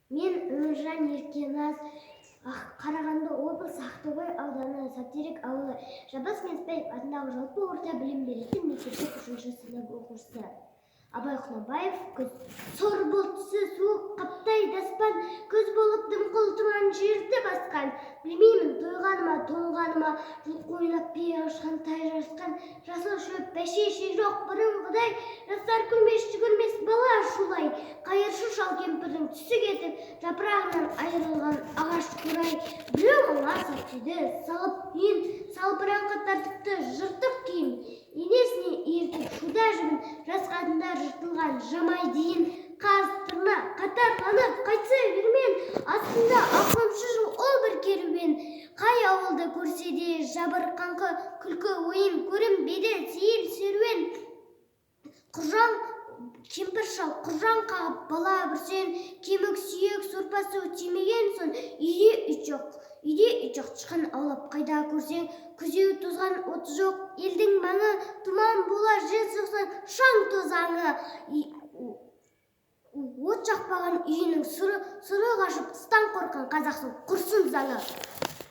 Мен Өміржан Еркеназ, Қарағанды облысы, Ақтоғай ауданы, Сәттерек ауылы, Жабас Менісбаев атындағы жалпы орта білім беретін мектептің үшінші сынып оқушысы. Абай Құнанбаев, «Күз». Сұр бұлт түсі суық қаптайды аспан, күз болып дымқыл тұман жерді басқан. Білмеймін, тойғаны ма, тоңғаны ма, жылқы ойнап, бие қашқан, тай жарысқан. Жасыл шөп, бәйшешек жоқ бұрынғыдай, жастар күлмес, жүгірмес, бала шулай. Қайыршы шал кемпірдің түсі кетіп, жапырағынан айырылған ағаш қурай. Біреу мұңға сап салып үйін, салбыраңқы тартыпты жыртық киім. Енесіне ертіп шуда жібін, жас қатындар жыртылған жамай дейін. Қаз, тырна қатарланып қайтса үйірмен, астында алтыншы жыл ол бір керуен. Қай ауылды көрсе де жабырқаңқы күлкі ойын, көрінбейді сейіл, серуен. Құржан кемпір шал құржан қағып, бала бүрсен, кемік сүйек сорпа су тимеген соң, үйде ит жоқ, үйде ит жоқ, тышқан аулап қайда көрсең. Күзеу тозған, оты жоқ елдің маңы, тұман болар жел соқсаң шаң тозаңы. От жақпаған үйінің сыры, сыры қашып, қыстан қорыққан қазақтың құрсын заңы.